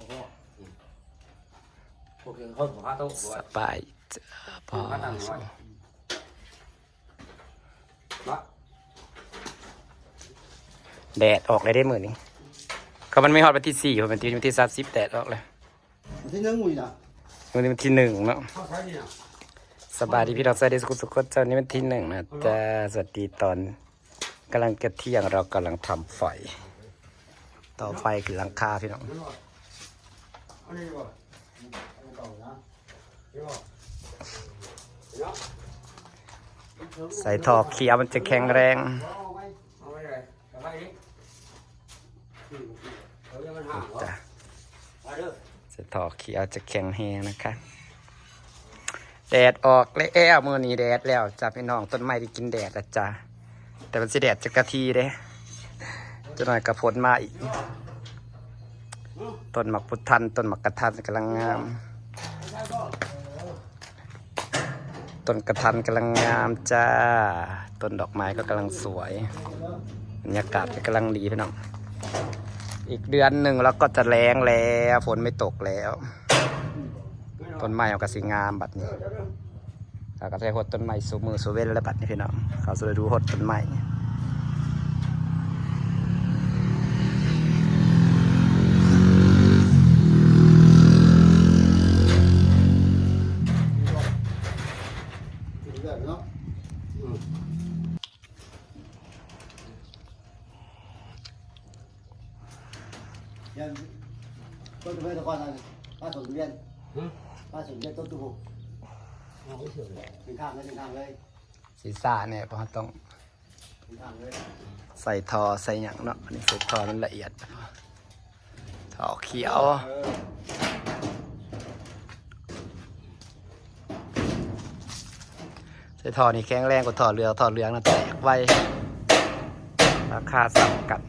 ໂອເຄ ເຮົາຫາໂຕະ ສະບາຍ ພໍ່ ແດດອອກແລ້ວເດ້ມື້ນີ້ ກໍມັນມີຮອດວັນທີສີ່ ວັນທີ ວັນທີສາມສິບ ແດດອອກແລ້ວ ວັນທີໜຶ່ງມື້ນີ້ນະ ມື້ນີ້ວັນທີໜຶ່ງເນາະ ສະບາຍດີພີ່ນ້ອງ ສະບາຍດີສຸກໆຄົນ ເຊົ້ານີ້ວັນທີໜຶ່ງນະຈ້າ ສະຫວັດດີຕອນ ກຳລັງຈະທ່ຽງ ເຮົາກຳລັງທຳໄຟ ຕໍ່ໄຟຂຶ້ນຫຼັງຄາພີ່ນ້ອງ ໃສ່ທໍ່ຂຽວມັນຈະແຂງແຮງ ຈ້າ ໃສ່ທໍ່ຂຽວຈະແຂງແຮງນະຄະ ແດດອອກແລ້ວ ມື້ນີ້ແດດແລ້ວຈ້າພີ່ນ້ອງ ຕົ້ນໄມ້ໄດ້ກິນແດດແລ້ວຈ້າ ແຕ່ມັນຊິແດດຈັກນາທີເດ້ ຈັກໜ້ອຍກໍຝົນມາອີກ ຕົ້ນໝາກພຸດທັນ ຕົ້ນໝາກກະທັນກຳລັງງາມ ຕົ້ນກະທັນກຳລັງງາມຈ້າ ຕົ້ນດອກໄມ້ກໍກຳລັງສວຍ ບັນຍາກາດກໍກຳລັງດີພີ່ນ້ອງ ອີກເດືອນໜຶ່ງເຮົາກໍຈະແລ້ງແລ້ວ ຝົນໄມ່ຕົກແລ້ວ ຕົ້ນໄມ້ເຮົາກໍຊິງາມບັດນີ້ ເຮົາກໍໄດ້ຫົດຕົ້ນໄມ້ສູ່ມື້ສູ່ເວັນແລ້ວບັດນີ້ພີ່ນ້ອງ ເຂົ້າສູ່ລະດູຫົດຕົ້ນໄມ້ ຍັງ ຕົ້ນໄມ້ຕະກອນນັ້ນ ປາສົມທະບຽນ ຮະ ປາສົມທະບຽນຕົ້ນຕຸໂພ ເອົາໄປເຊື່ອເລີຍ ເປັນຂ້າງເລີຍ ເປັນຂ້າງເລີຍ ສີສາແນ່ ເພາະເຮົາຕ້ອງ ເປັນຂ້າງເລີຍ ໃສ່ທໍ່ໃສ່ຫຍັງເນາະ ອັນນີ້ໃສ່ທໍ່ມັນລະອຽດ ທໍ່ຂຽວ ເອີ ໃສ່ທໍ່ນີ້ແຂງແຮງກວ່າທໍ່ເຫຼືອງ ທໍ່ເຫຼືອງນັ້ນແຕກໄວ ລາຄາສ່ຳກັນ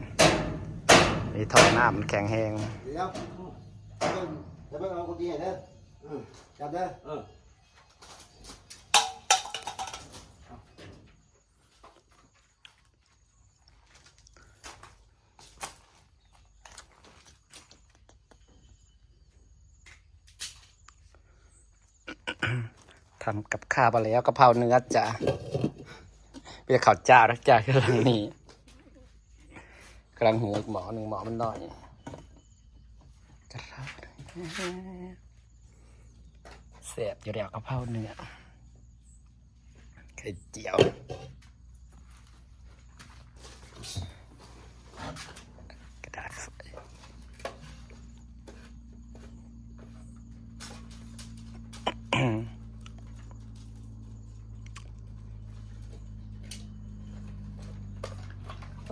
ນີ້ທໍ່ນ້ຳມັນແຂງແຮງ ດຽວ ດຽວເບິ່ງເອົາກຸດຈີໃຫ້ເດີ ອື ຈັບເດີ ເອີ. ທຳກັບຂ້າວມາແລ້ວ ກະເພົາເນື້ອຈ້າ ມີແຕ່ເຂົ້າຈ້າວນະຈ້າ ເຄື່ອງນີ້ ກຳລັງຫູອີກໝໍ້ໜຶ່ງ ໝໍ້ມັນນ້ອຍ ແຊບຢູ່ແລ້ວກະເພົາເນື້ອ ໄຂ່ຈຽວ ກະດາດຟອຍ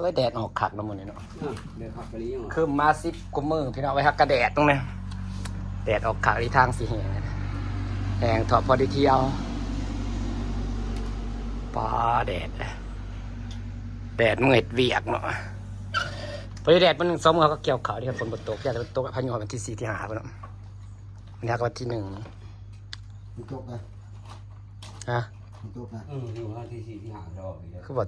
ເອີຍ ແດດອອກຄັກເນາະມື້ນີ້ເນາະ ເອີ ແດດຄັກອີ່ຫຼີຫວະ ຄືມາສິບກວ່າມື້ພີ່ນ້ອງ ໄວ້ຮັກກະແດດຕົງນີ້ ແດດອອກຄັກອີ່ຫຼີ ທາງຊິແຫ້ງ ແຫ້ງເທາະ ພໍໄດ້ທ່ຽວ ປາ ແດດ ແດດມື້ເຮັດວຽກເນາະ ພໍໄດ້ແດດມື້ໜຶ່ງສອງມື້ເຮົາກໍກ່ຽວເຂົ້າເດ້ ຝົນບໍ່ຕົກ ຢ່າແຕ່ມັນຕົກ ພາຍຸຮອດວັນທີສີ່ ທີຫ້າພຸ້ນເນາະ ນີ້ກໍວັນທີໜຶ່ງ ມັນຕົກນະ ຮະ ມັນຕົກນະ ເອີ ຢູ່ວັນທີສີ່ ທີຫ້າ ດອກນີ້ ຄືວ່າ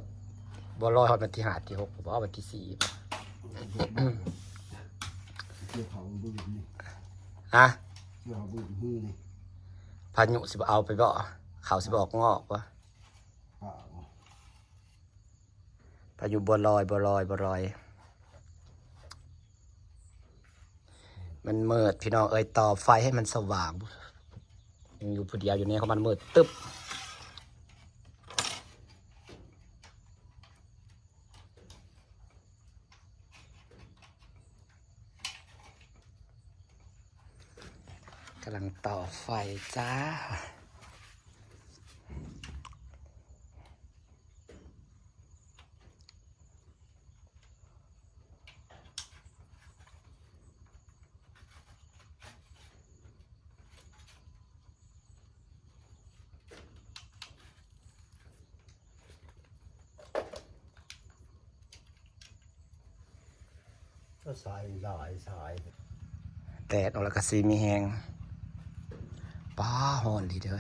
ບໍ່ລອຍຮອດວັນທີຫ້າ ທີຫົກ ບໍ່ ວັນທີສີ່ ກ່ຽວເຂົ້າບຶດນີ້ ຮະ ກ່ຽວເຂົ້າບຶດນີ້ ພາຍຸຊິບໍ່ເອົາໄປບໍ່ ເຂົ້າຊິບໍ່ອອກງອກບໍ່ ພາຍຸບໍ່ລອຍ ບໍ່ລອຍ ບໍ່ລອຍ ມັນມືດພີ່ນ້ອງເອີຍ ຕໍ່ໄຟໃຫ້ມັນສະຫວ່າງ ຍັງຢູ່ຜູ້ດຽວຢູ່ໃນຂອງມັນມືດຕຶບ ກຳລັງຕໍ່ໄຟຈ້າ. ສາຍຫຼາຍສາຍ ແດດອອກແລ້ວກະຊິມີແຮງ. ປ້າ ຮ້ອນດີເດີ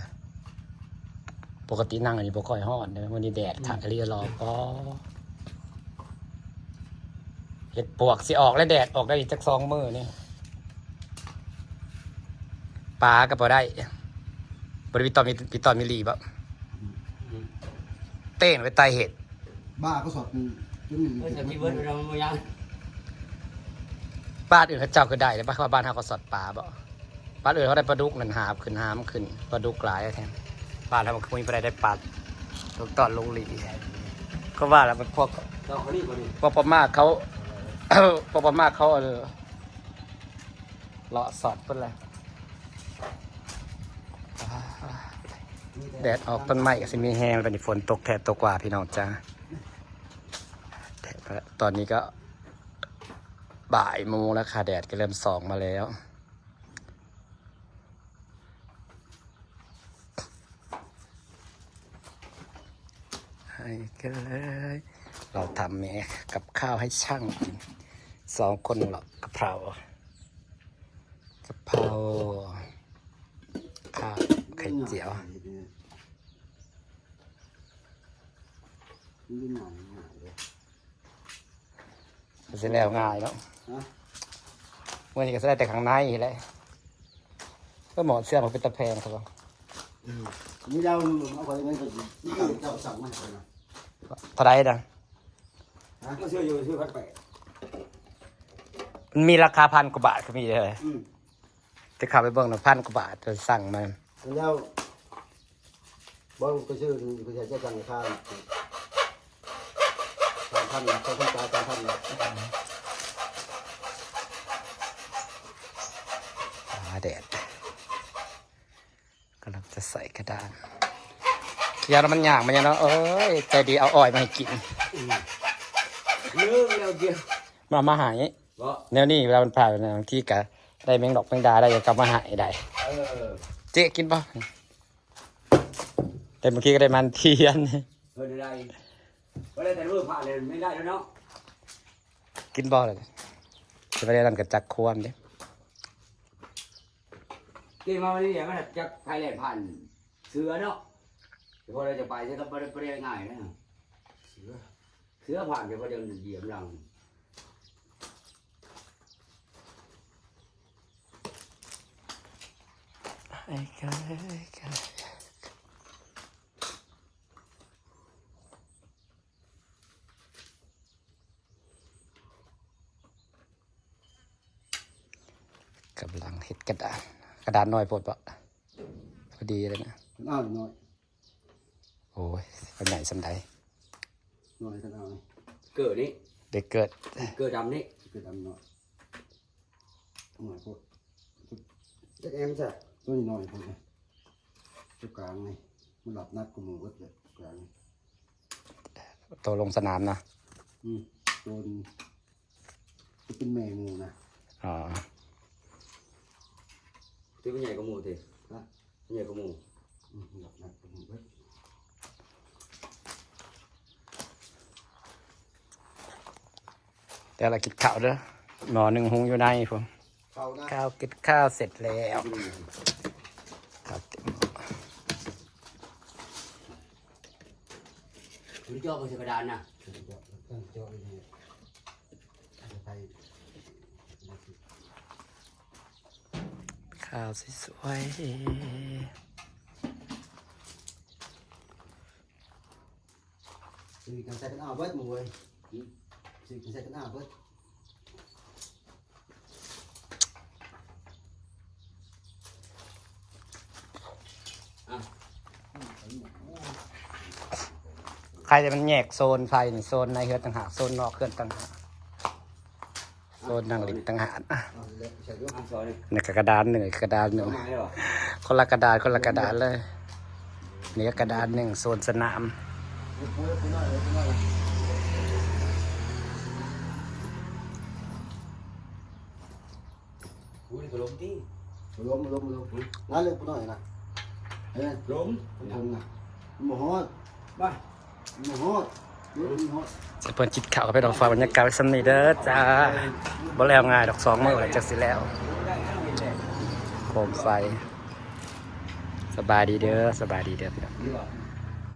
ປົກກະຕິນັ່ງອັນນີ້ບໍ່ຄ່ອຍຮ້ອນເດີ ມື້ນີ້ແດດຄັກອີ່ຫຼີ ລໍ ປ້າ ເຫັດປວກຊິອອກແລ້ວ ແດດອອກໄດ້ອີກຈັກສອງມື້ນີ້. ປາກໍບໍ່ໄດ້ ບໍ່ໄດ້ມີຕອນມີ ມີຕອນມີຫຼີບໍ່? ເຕັ້ນໄປໄຕ່ເຫັດ ບ້า ກໍສອດ ເອີ ສອດທີ່ເບິດ ເຮົາບໍ່ຍັງ ບ້ານອື່ນເຂົາເຈົ້າຄືໄດ້ ແຕ່ວ່າບ້ານເຮົາກໍສອດປາບໍ່? ບ້ານອື່ນເຂົາໄດ້ປາດຸກນັ້ນ ຫາບຂຶ້ນ ຫາມຂຶ້ນ ປາດຸກຫຼາຍແທ້. ບ້ານເຮົາບໍ່ຄືມີປາໄດ້ ໄດ້ປາຕົກຕອນລົງຫຼີ ກໍວ່າລະ ພວກ ເຈົ້າເຂົານີ້ບໍ່ນີ້ ພວກພະມ້າເຂົາ ພວກພະມ້າເຂົາ ເອີ ເລາະສອດເພິ່ນແຫຼະ. ແດດອອກ ຕົ້ນໄມ້ກໍຊິມີແຮງ ບັດນີ້ຝົນຕົກແທ້ຕົກວ່າ ພີ່ນ້ອງຈ້າ. ຕອນນີ້ກໍບ່າຍໂມງແລ້ວຄ່ະ ແດດກໍເລີ່ມສ່ອງມາແລ້ວ. ໃຫ້ກັນເລີຍ ເຮົາທຳແມ່ກັບຂ້າວໃຫ້ຊ່າງກິນ ສອງຄົນເນາະ ກະເພົາ ກະເພົາ ຂ້າວ ໄຂ່ຈຽວ. ກໍຊິແລ້ວງ່າຍເນາະ ຮະ ມື້ນີ້ກໍຊິໄດ້ແຕ່ຂ້າງໃນນີ້ແຫຼະ. ກໍໝໍ້ເຊື່ອມມັນເປັນຕາແພງຊະບໍ່? ອືມ ມີດາວເອົາໄປເງິນກໍເຈົ້າສັ່ງມາໃຫ້ຂ້ອຍນະ. ເທົ່າໃດນະ? ຮະ ເອົາເຊື່ອຢູ່ ເຊື່ອພັນແປດ ມັນມີລາຄາພັນກວ່າບາດກໍມີເດ້. ອືມ ແຕ່ເຂົ້າໄປເບິ່ງນະ ພັນກວ່າບາດ ເພິ່ນສັ່ງມາ ແລ້ວ ບໍ່ ໄປຊື້ ໄປໃຊ້ຈ່າຍຕັງຄ່າ ສາມພັນນະ ສອງພັນ ຈ່າຍສາມພັນນະ. ອາ ແດດ ກຳລັງຈະໃສ່ກະດານ ຢ້ານມັນຍ່າງ ມັນຍ່າງເນາະ. ເອີຍ ໃຈດີເອົາອ້ອຍມາໃຫ້ກິນ ອືມ ລືມແລ້ວດຽວ ມາ ມາໃຫ້ ເນາະ ແນວນີ້ເວລາມັນຜ່ານ ບາງທີກະໄດ້ແມງດອກແມງດາໄດ້ ກໍເອົາມາໃຫ້ໄດ້. ເອີ ເຈກິນບໍ່? ແຕ່ບາງທີກໍໄດ້ມັນທຽນ ເອີ ໄດ້ ບໍ່ໄດ້ແຕ່ມື້ຜ່ານເລີຍ ແມ່ນໄດ້ແລ້ວເນາະ. ກິນບໍ່ລະ? ຊິໄປໄດ້ນັ້ນກໍຈັກຄວາມເດ້. ເກມມາວັນນີ້ມັນຈັກໃຜແລ່ນຜ່ານເສືອເນາະ. ແຕ່ພໍເຮົາຈະໄປ ເສືອກໍບໍ່ໄດ້ ບໍ່ໄດ້ງ່າຍນະ ເສືອ ເສືອຜ່ານ ແຕ່ພໍຈະຢຽບຫຼັງ. ກຳລັງເຮັດກະດານ ກະດານນ້ອຍໂພດເບາະ ພໍດີເລີຍນະ. ເອົາໜ້ອຍ ໂອ້ຍ ມັນໃຫຍ່ສ່ຳໃດ? ໜ້ອຍຂະໜາດນີ້ ເກີດນີ້ ເດັກເກີດ ເກີດດຳນີ້ ເກີດດຳເນາະ. ໜ້ອຍໂພດ ຈັກແອມຊະ ໂຕນີ້ໜ້ອຍໂພດ ໂຕກາງນີ້ ມັນຮັບໜັກກວ່າໝູ່ເບິດເລີຍ ໂຕກາງນີ້ ໂຕລົງສະໜາມນະ. ອືມ ໂຕນີ້ ຈະເປັນແມ່ໝູ່ນະ. ອໍ ທີ່ມັນໃຫຍ່ກວ່າໝູ່ຕິ? ຮະ? ມັນໃຫຍ່ກວ່າໝູ່? ອືມ ໜັກກວ່າໝູ່ເບິດ. ແຕ່ລະກິນເຂົ້າເດີ ໝໍ້ໜຶ່ງຫຸງຢູ່ໃນພຸ້ນ. ເຂົ້ານະ ເຂົ້າ ກິນເຂົ້າເສັດແລ້ວ. ອືມ ເຂົ້າເຕັມໝໍ້. ເຈາະບໍ່ໃສ່ກະດານນະ ເຈາະ ເຈາະຢູ່ນີ້. ຂ້າວສວຍໆ ຊື້ກັນໃສ່ກັນເອົາເບິດໝູ່ເອີຍ ຊື້ກັນໃສ່ກັນເອົາເບິດ. ໃຜແຕ່ມັນແຍກໂຊນ ໄຟນີ້ໂຊນໃນເຮືອນຕ່າງຫາກ ໂຊນນອກເຮືອນຕ່າງຫາກ ໂຊນນັ່ງຫຼິ້ນຕ່າງຫາກ. ນີ້ກໍກະດານໜຶ່ງ ກະດານໜຶ່ງ ຄົນລະກະດານ ຄົນລະກະດານເລີຍ. ນີ້ກໍກະດານໜຶ່ງ ໂຊນສະໜາມ. ອຸ້ຍ ກະລົມຕິ ລົມ ລົມ ລົມ ນັ້ນເລີຍຜູ້ນ້ອຍນະ ເອີ ລົມ ລົມນະ ມັນບໍ່ຮອດ ມາ ມັນບໍ່ຮອດ ລົມມັນຮອດ. ເພິ່ນກິນເຂົ້າກັນໄປ ດອກຟ້າ ບັນຍາກາດໄວ້ສ່ຳນີ້ເດີຈ້າ. ບໍ່ແລ້ວງ່າຍດອກ ສອງມື້ແລ້ວຈັ່ງຊິແລ້ວ ໂຄມໄຟ. ສະບາຍດີເດີ ສະບາຍດີເດີພີ່ນ້ອງ.